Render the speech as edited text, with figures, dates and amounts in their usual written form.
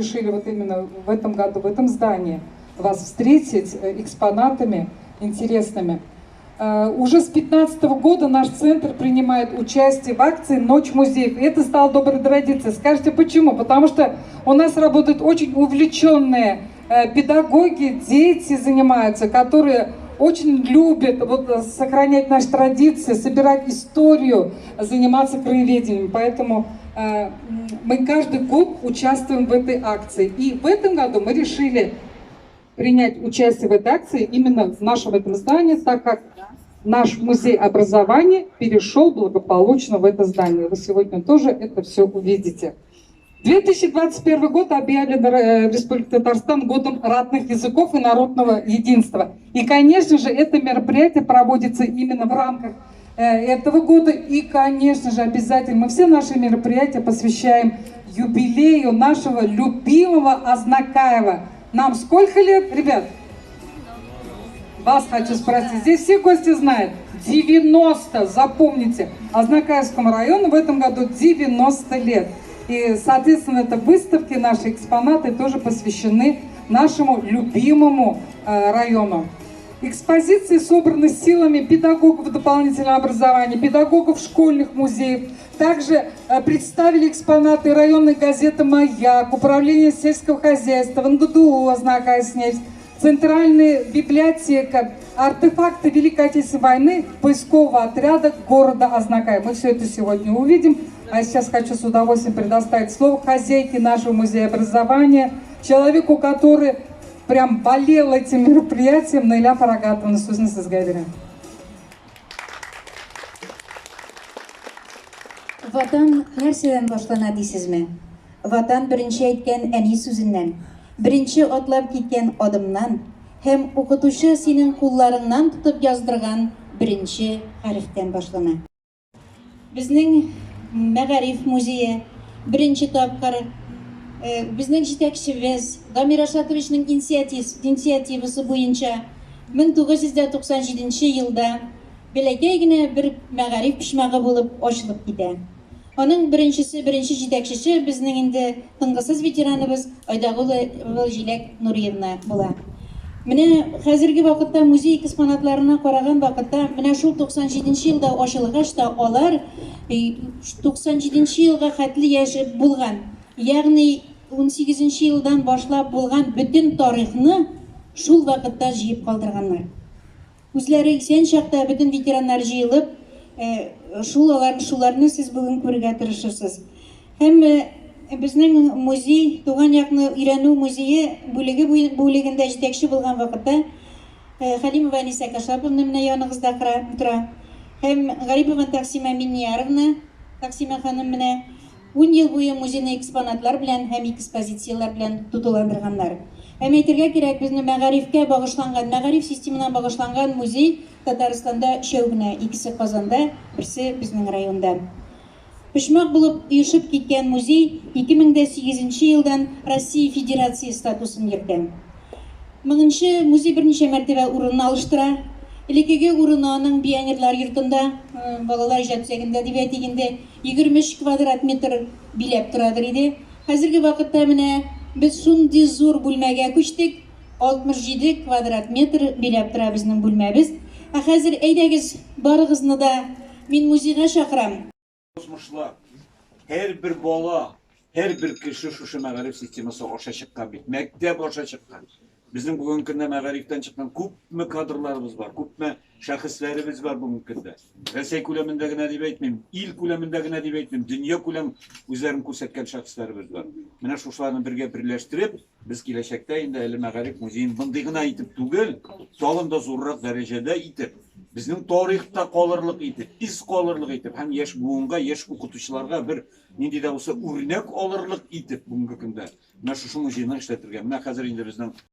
решили вот именно в этом году, в этом здании вас встретить экспонатами интересными. Уже с 2015 года наш центр принимает участие в акции «Ночь музеев». И это стало доброй традицией. Скажите, почему? Потому что у нас работают очень увлеченные педагоги, дети занимаются, которые очень любят вот сохранять наши традиции, собирать историю, заниматься краеведением. Поэтому мы каждый год участвуем в этой акции. И в этом году мы решили принять участие в этой акции именно в нашем этом здании, так как наш музей образования перешел благополучно в это здание. Вы сегодня тоже это все увидите. 2021 год объявлен в Республике Татарстан годом родных языков и народного единства. И, конечно же, это мероприятие проводится именно в рамках этого года. И, конечно же, обязательно мы все наши мероприятия посвящаем юбилею нашего любимого Азнакаева. Нам сколько лет, ребят? Вас хочу спросить. Здесь все гости знают. 90, запомните. Азнакаевскому району в этом году 90 лет. И, соответственно, это выставки, наши экспонаты тоже посвящены нашему любимому району. Экспозиции собраны силами педагогов дополнительного образования, педагогов школьных музеев. Также представили экспонаты районной газеты «Маяк», Управление сельского хозяйства, НГДУ «Азнакаевскнефть», Центральная библиотека, артефакты Великой Отечественной войны поискового отряда города Азнакаево. Мы все это сегодня увидим. А сейчас хочу с удовольствием предоставить слово хозяйке нашего музея образования, человеку, который прям болел этим мероприятием, Наиля Фарагатовна Сузина. Ватан нәрсәдән башлана дисезме? Ватан беренче әйткән әни сүзеннән, беренче атлап киткән адымнан һәм укытучы синең кулларыңнан тотып яздырган беренче хәрефтән башлана. Безнең мәгариф музее беренче тапкыр безнең җитәкчебез Дамир Ашатовичның инициативасы буенча 1997 елда бәләкәй генә бер мәгариф почмагы булып ачылып китә. Аның беренчесе, беренче җитәкчесе безнең инде тынгысыз ветераныбыз Айдагулова Җиләк Нуриевна була. Менә хәзерге вакытта музей экспонатларына караган вакытта, менә шул 97 елда ачылгач та алар 97 елга хәтле яшәп булган, ягъни 18 елдан башлап булган бөтен тарихны шул вакытта җыеп калдырганнар. Үзләре исән чакта бөтен ветераннар җыелып, шул алар шуларны сез бүген күрергә тырышырсыз. Һәм безнең музей, туган якны өйрәнү музее бүлеге бүлегендә җитәкче булган вакытта Хәлимова Әнисә Кашаповна менә яныгызда тора. Һәм Гарипова Тәкъсимә Миннияровна, Тәкъсимә ханым менә 10 ел буе музейны экспонатлар белән һәм экспозицияләр белән тутыландырганнар. Һәм әйтергә кирәк, безне мәгарифкә багышланган, мәгариф системына багышланган музей Татарстанда өчәү генә, икесе Казанда, берсе безнең районда. Почмак булып оешып киткән музей 2008 елдан Россия Федерация статусын йөртә. Моңынчы музей берничә мәртәбә урынын алыштыра. Элеккеге урыны аның Пионерлар йортында, балалар иҗат үзәгендә дип әйтик инде, 23 квадрат метр биләп торадыр иде. Хәзерге вакытта менә без шундый зур бүлмәгә күчтек, 67 квадрат метр биләп тора безнең бүлмәбез. Ә хәзер әйдәгез, барыгызны да мин музейга чакырам. Язмышлар, һәрбер бала, һәрбер кеше шушы мәгариф системасы аша чыккан бит, мәктәп аша чыккан. Безнең бүгенге көндә мәгарифтән чыккан күпме кадрларыбыз бар, күпме шәхесләребез бар бүгенге көндә. Рәсәй күләмендә генә дип әйтмим, ил күләмендә генә дип әйтмим, дөнья күләм үзләрен күрсәткән шәхесләребез бар. Менә шушыларны бергә берләштереп, без киләчәктә инде әле мәгариф музеен мондый гына итеп түгел, тагын да зуррак дәрәҗәдә итеп, безнең тарихта калырлык итеп, из калырлык итеп һәм яшь буынга, яшь укытучыларга бер нинди дә булса үрнәк алырлык итеп бүгенге көндә менә шушы музейны эшләтергә. Менә хәзер инде безнең.